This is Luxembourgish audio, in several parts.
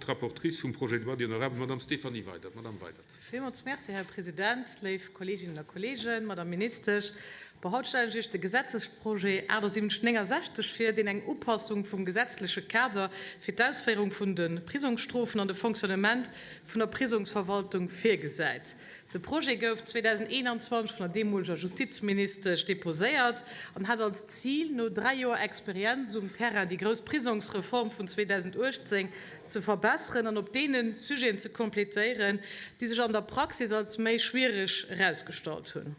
d'Rapportrice vum Projet de loi, déi honorabel Madamm Stéphanie Weydert. Madamm Weydert. Villmools Merci, Här President, léif Kolleeginnen a Kolleegen, Madamm Ministesch. Bon, haut stellen ech Iech de Gesetzesprojet 7869 vir, deen eng Upassung vum gesetzleche Kader fir d'Ausféierung vun de Prisongsstrofen an de Fonctionnement vun der Prisongsverwaltung virgesäit. De Projet gouf 2021 vun der deemoleger Justizministesch deposéiert an hat als Zil, no 3 Joer Experienz um Terrain déi grouss Prisongsreform vun 2018 ze verbesseren an op deene Sujeten ze completéieren, déi sech an der Praxis als méi schwiereg erausgestallt hunn.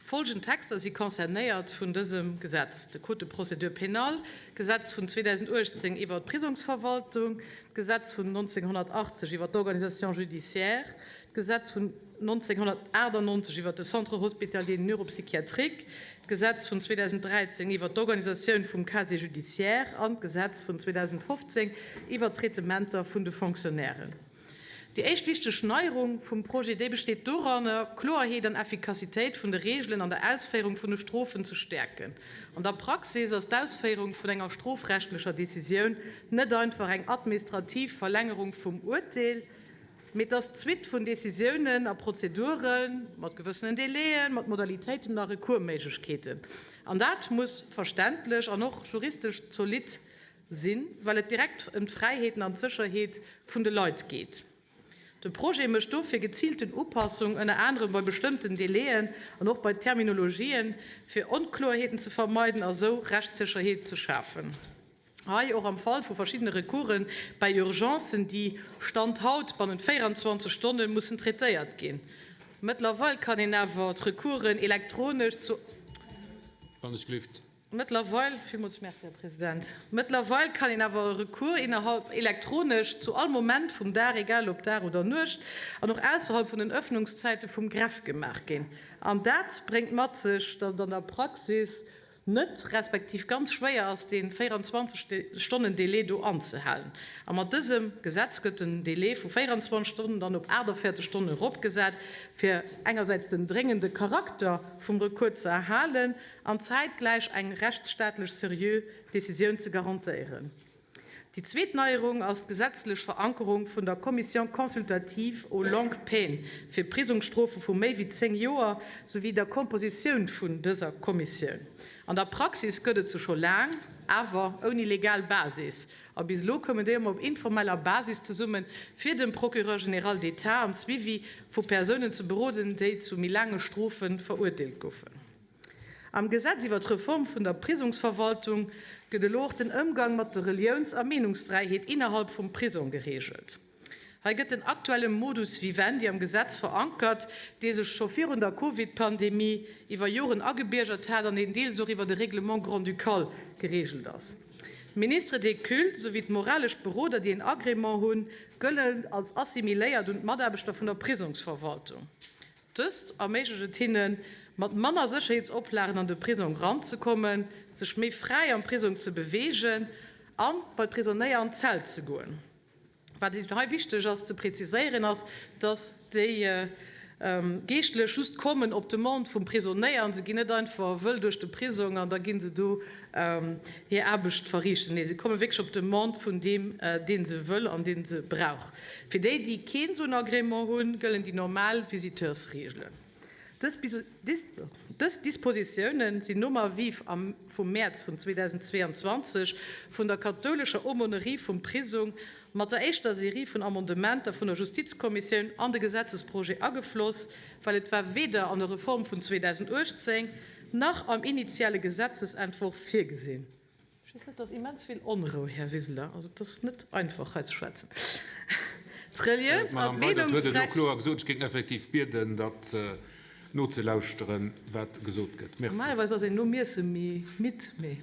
Folgend Texter si concernéiert vun dësem Gesetz, de Code de procédure pénale, d'Gesetz vun 2018 iwwert d'Prisongsverwaltung, d'Gesetz vun 1980 iwwert d'Organisation judiciaire, d'Gesetz vun 1998 iwwert de Centre hospitalier neuropsychiatrique, d'Gesetz vun 2013 iwwert d'Organisatioun vum Casier judiciaire an d'Gesetz vun 2015 iwwert d'Traitementer vun de Fonctionnairen. Déi éischt wichteg Neierung vum Projet, déi besteet doranner, Kloerheet an Effikassitéit vun de Reegelen an der Ausféierung vun de Strofen ze stäerken. An der Praxis ass d'Ausféierung vun enger strofrechtlecher Decisioun net einfach eng administrativ Verlängerung vum Urteel, mee et ass d'Suite vun Decisiounen a Prozedure mat gewëssenen Délaiën, mat Modalitéiten a Recoursméiglechkeeten. An dat muss verständlech an och juristesch zolidd sinn, well et direkt ëm d'Fräiheeten an d'Sécherheet vun de Leit geet. De Projet mécht dofir geziilten Upassung, ënner anerem bei bestëmmten Délaiën an och bei Terminologien, fir Onkloerheeten ze vermeiden a sou Rechtssécherheet ze schafen. Hei och am Fall vu verschiddene Recoursen bei Urgencen, déi Stand haut bannent 24 Stonne mussen traitéiert ginn. Mëttlerweil kann een awer d'Recoursen elektronesch zu. Wann ech gelift. Mëttlerweil, villmools Merci, Här President, mëttlerweil kann een awer e Recours innerhalb elektronesch zu all Moment vum Dag, egal ob Dag oder Nuecht, an och ausserhalb vun den Öffnungszäite vum Greffe gemaach ginn. An dat bréngt mat sech, datt et an der Praxis net respektiv ganz schwéier ass, dee 24 Stonnen Délai do anzehalen. A mat dësem Gesetz gëtt den Délai vu 24 Stonnen dann op 48 Stonnen eropgesat, fir engersäits den dréngende Charakter vum Recours ze erhalen an zäitgläich eng rechtsstaatlech seriö Decisioun ze garantéieren. Déi zweet Neierung ass d'gesetzlech Verankerung vun der Commission consultative aux longues peines fir Prisongsstrofe vu méi wéi 10 Joer souwéi der Kompositioun vun dëser Kommissioun. An der Praxis gëtt et se scho laang, awer ouni legal Basis. A bis elo koumen déi ëmmer op informeller Basis zesummen, fir dem Procureur général d'État am Suivi vu Persounen ze beroden, déi zu méi laange Strofe verurteelt goufen. Am Gesetz iwwer d'Reform vun der Prisongsverwaltung gëtt elo och den Ëmgang mat der Reliouns a Meenungsfräiheet innerhalb vum Prisong gereegelt. Hei gëtt den aktuelle Modus vivendi am Gesetz verankert, dee sech scho virun der Covid-Pandemie iwwer Joren agebiergert hat an deen deels och iwwer e Règlement grand-ducal gereegelt ass. D'Ministres des cultes souwéi d'moralesch Beroder, déi en Agrément hunn, gëllen als assimiléiert un d'Mataarbechter vun der Prisongsverwaltung. Dëst erméiglecht et hinnen, mat manner Sécherheetsoplagen an de Prisong eranzekommen, sech méi fräi am Prisong ze beweegen a bei d'Prisonéier an d'Zell ze goen. Wat hei wichteg ass ze preziséieren, ass, dass déi Geeschtlech just kommen op Demande vum Prisonéier an se ginn net einfach wëll duerch de Prisong an da gi se do hir Aarbecht verriichten. Nee, se komme wierklech op Demande vun deem, dee se wëll an dee se brauch. Fir déi, déi keen esou en Agrément hunn, gëllen déi normal Visiteursreegelen. Dës Dispositiounen sinn nom Avis vum Mäerz vun 2022 vun der kathoulescher Aumônerie vum Prisong mat der éischter Serie vun Amendementer vun der Justizkommissioun an de Gesetzesprojet agefloss, well et war weder an der Reform vun 2018 nach am initiale Gesetzesentworf virgesinn. Ech weess net, et ass immens vill Onrou, Här Wiseler. Also et ass net einfach hei ze schwätzen. D'Reliouns an d'Meenungsfräiheet. D'Madame Weydert huet et elo kloer gesot. Ech géing effektiv bieden, datt nozelauschteren, wat gesot gëtt. Merci. Normalerweis ass een nom Iesse méi midd, mee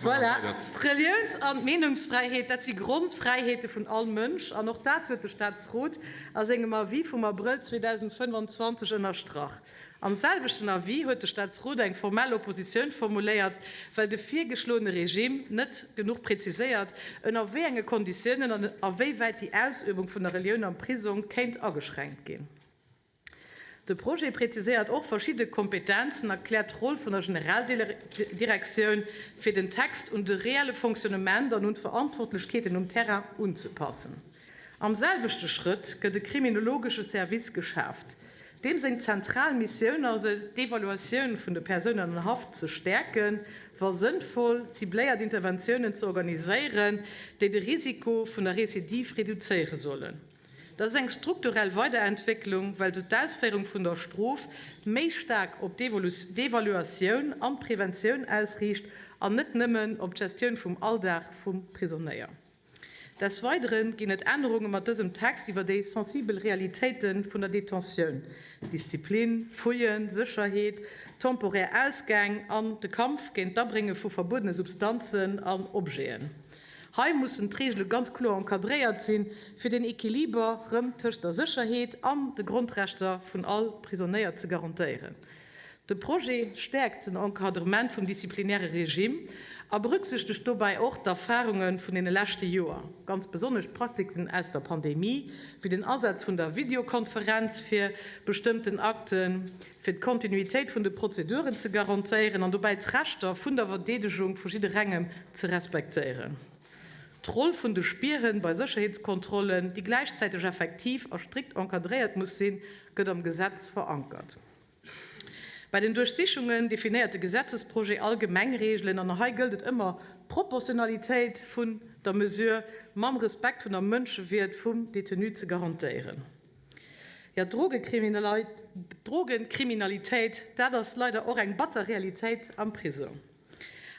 voilà. D'Reliouns an d'Meenungsfräiheet, dat si Grondfräiheete vun all Mënsch. An och dat huet de Staatsrot a sengem Avis vum Abrëll 2025 ënnerstrach. Am selwechten Avis huet de Staatsrot eng formell Oppositioun formuléiert, well de virgeschloene Regime net genuch preziséiert, ënner wéi enge Konditiounen an a wéi wäit déi Ausübung vun der Relioun am Prisong kéint ageschränkt ginn. De Projet präziséiert och verschidde Kompetenzen a kläert d'Roll vun der Generaldirektioun, fir den Text un de reelle Fonctionnement an un d'Verantwortlechkeeten um Terrain unzepassen. Am selwechte Schrëtt gëtt e kriminologesche Service geschaaft. Deem seng zentral Missioun ass et, d'Evaluatioun vun de Persounen an Haft ze stäerken, wa sënnvoll, cibléiert Interventiounen ze organiséieren, déi de Risiko vun der Recidive reduzéiere sollen. Dat ass eng strukturell Weiderentwécklung, well se d'Ausféierung vun der Strof méi staark op d'Evaluatioun an d'Preventioun ausriicht an net nëmmen op d'Gestioun vum Alldag vum Prisonéier. Des Weidere ginn et Ännerunge mat dësem Text iwwer déi sensibel Realitéite vun der Detentioun, Disziplin, Fouillen, Sécherheet, temporär Ausgäng an de Kampf géint d'Abrénge vu verbuedene Substanzen an Objeten. Hei mussen d'Reegele ganz kloer encadréiert sinn, fir den Equiliber rëm tëscht der Sécherheet an de Grondrechter vun all Prisonéier ze garantéieren. De Projet stäerkt den Encadrement vum disziplinäre Regime a berücksichtegt dobäi och d'Erfarunge vun deene leschte Joer, ganz besonnesch d'Praktiken aus der Pandemie, wéi den Asaz vun der Videokonferenz fir bestëmmten Akten, fir d'Kontinuitéit vun de Prozeduren ze garantéieren an dobäi d'Rechter vun der Verdeedegung vu jidderengem ze respektéieren. D'Roll vun de Spierhënn bei Sécherheetskontrollen, déi gläichzäiteg effektiv a strikt encadréiert muss sinn, gëtt am Gesetz verankert. Bei den Duerchsichungen definéiert de Gesetzesprojet allgemeng Reegelen an hei gëllt et ëmmer, d'Proportionalitéit vun der Mesure mam Respekt vun der Mënschewierd vum Detenu ze garantéieren. Jo, d'Drogenkriminalitéit, dat ass leider och eng batter Realitéit am Prisong.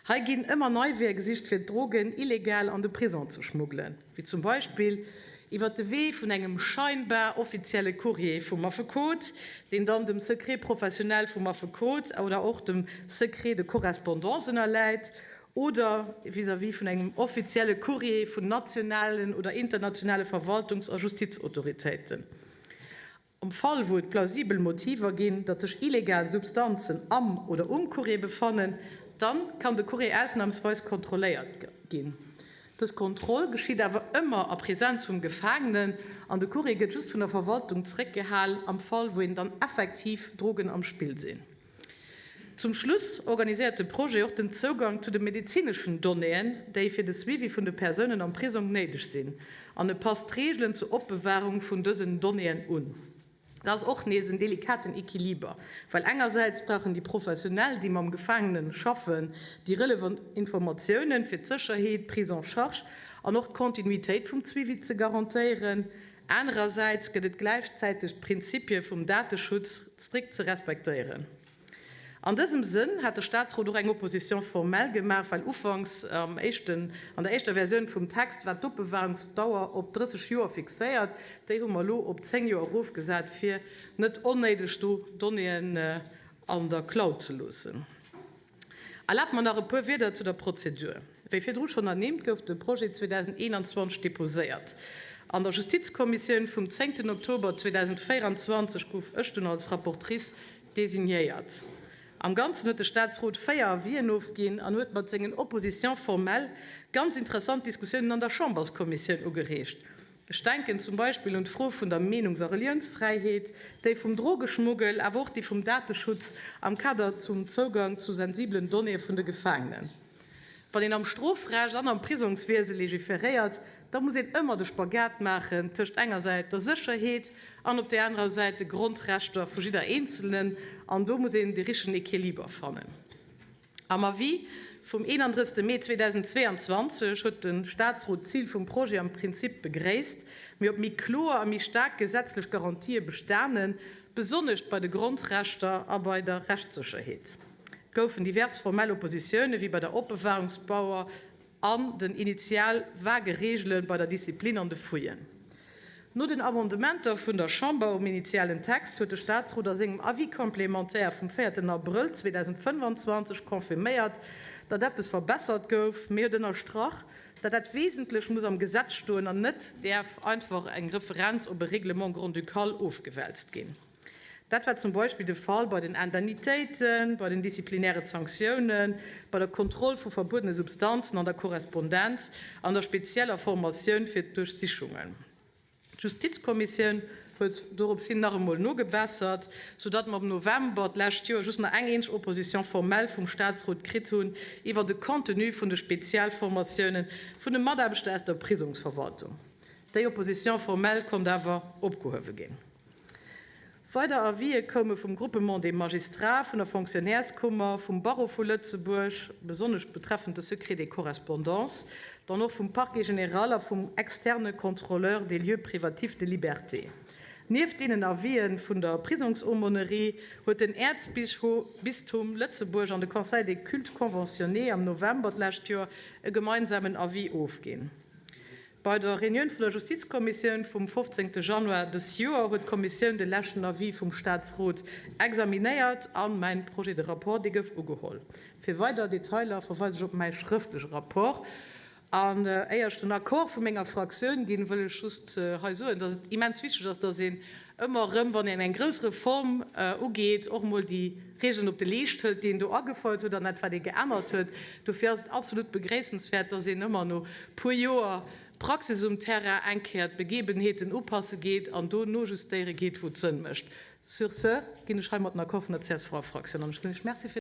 Hei ginn ëmmer nei Weeër gesicht, fir d'Drogen illegal an de Prisong ze schmuggelen, wéi zum Beispill iwwer de Wee vun engem scheinbar offizielle Courrier vum Affekot, deen dann dem Secret professionnel vum Affekot oder och dem Secret de correspondance ënnerläit, oder vis-à-vis vun engem offizielle Courrier vun nationalen oder internationale Verwaltungs a Justizautoritéiten. Am Fall wou et plausibel Motiver ginn, datt sech illegal Substanzen am oder um Courrier befannen, dann kann de Courrier ausnamsweis kontrolléiert ginn. Dës Kontroll geschitt awer ëmmer a Präsenz vum Gefaangenen an de Courrier gëtt just vun der Verwaltung zeréckgehal am Fall wou een dann effektiv Drogen am Spill sinn. Zum Schluss organiséiert de Projet och den Zougang zu de medezineschen Donnéeën, déi fir de Suivi vun de Persounen am Prisong néideg sinn, an e passt d'Reegelen zur Opbewahrung vun dësen Donnéeën un. Dat ass och nees en delikaten Equiliber, well engersäits brauchen déi Professionell, déi mam Gefaangene schaffen, déi relevant Informatiounen, fir d'Sécherheet, d'Prise en charge an och d'Kontinuitéit vum Suivi ze garantéieren. Anerersäits gëtt et gläichzäiteg d'Prinzipie vum Dateschutz strikt ze respektéieren. An dësem Sënn hat de Statsrot och eng Opposition formelle gemaach, well ufanks am éischten, an der éischter Versioun vum Text war d'Opbewahrungsdauer op 30 Joer fixéiert. Déi hu mer elo op 10 Joer erofgesat, fir net onnéideg do Donnéeën an der Cloud ze loossen. Erlaabt mer nach e puer Wierder zu der Prozedur. Wéi virdru schonn ernimmt, gouf de Projet 2021 deposéiert. An der Justizkommissioun vum zéngten Oktober 2024 gouf ech dunn als Rapportrice designéiert. Am Ganzen huet de Staatsrot 4 Avisen ofginn an huet mat sengen Oppositions formelles ganz interessant Diskussiounen an der Chamberskommissioun ugereegt. Ech denken zum Beispill un d'Fro vun der Meenungs a Reliounsfräiheet, déi vum Drogeschmuggel, awer och déi vum Dateschutz am Kader zum Zougang zu sensibelen Donnéeë vun de Gefaangenen. Wann een am Strofrecht an am Prisongswiese legiferéiert, da muss een ëmmer de Spagat maachen tëscht enger Säit der Sécherheet an op där anerer Säit de Grondrechter vu jidder Eenzelnen, an do muss een dee richtegen Equiliber fannen. Am Avis vum 31. Mee 2022 huet de Staatsrot d'Zil vum Projet am Prinzip begréisst, mee op méi kloer a méi staark gesetzlech Garantië bestanen, besonnesch bei de Grondrechter a bei der Rechtssécherheet. Et goufen divers formell Oppositioune wéi bei der Opbewahrungsdauer an den initial vage Reegele bei der Disziplin an de Fouillen. No den Amendementer vun der Chamber um initialen Text huet de Staatsrot a sengem Avis complémentaire vum véierten Abrëll 2025 confirméiert, datt eppes verbessert gouf, mee huet ënnerstrach, datt dat Wesentlech muss am Gesetz stoen an net däerf einfach eng Referenz op e Règlement grand-ducal ofgewälzt ginn. Dat war zum Beispill de Fall bei den Indemnitéiten, bei den disziplinäre Sanktiounen, bei der Kontroll vu verbuedene Substanzen an der Korrespondenz an der spezieller Formatioun fir d'Duerchsichungen. D'Justizkommissioun huet dorops hin nach emol nogebessert, soudatt mer am November d'lescht Joer just nach eng eenzeg Opposition formelle vum Statsrot kritt hunn iwwer de Contenu vun de Spezialformatiounen vun de Mataarbechter aus der Prisongsverwaltung. Déi Opposition formelle konnt awer opgehuewe ginn. Weider Avisë koume vum Groupement des magistrats, vun der Fonctionnaireskummer, vum Barreau vu Lëtzebuerg, besonnesch betreffend de Secret des correspondances, dann och vum Parquet général a vum externe Contrôleur des lieux privatifs de liberté. Nieft deenen Avisë vun der Prisongsaumônerie huet den Äerzbistum Lëtzebuerg an de Conseil des cultes conventionnés am November d'lescht Joer e gemeinsamen Avis ofginn. Bei der Reunioun vun der Justizkommissioun vum 15 Januar dës Joer huet d'Kommissioun de leschten Avis vum Statsrot examinéiert a mäin Projet de rapport, dee gouf ugeholl. Fir weider Detailer verweise ech op mäi schrëftleche Rapport. An éier ech den Accord vu menger Fraktioun ginn, wëll ech just hei soen, dass et immens wichteg ass, dass een ëmmer erëm, wann een eng grouss Reform ugeet, och emol déi Regeln op de Leescht hëlt, déi een do agefouert huet an dat, wat ee geännert huet. Dofir ass et absolut begréissenswäert, dass een ëmmer no puer Joer Praxis um Terrain eng Kéier d'Begebenheeten upasse geet an do nojustéiere geet, wou et Sënn mécht. Sur ce ginn ech heimat den Accord vun der CSV-Fraktioun an ech soen Iech Merci fir.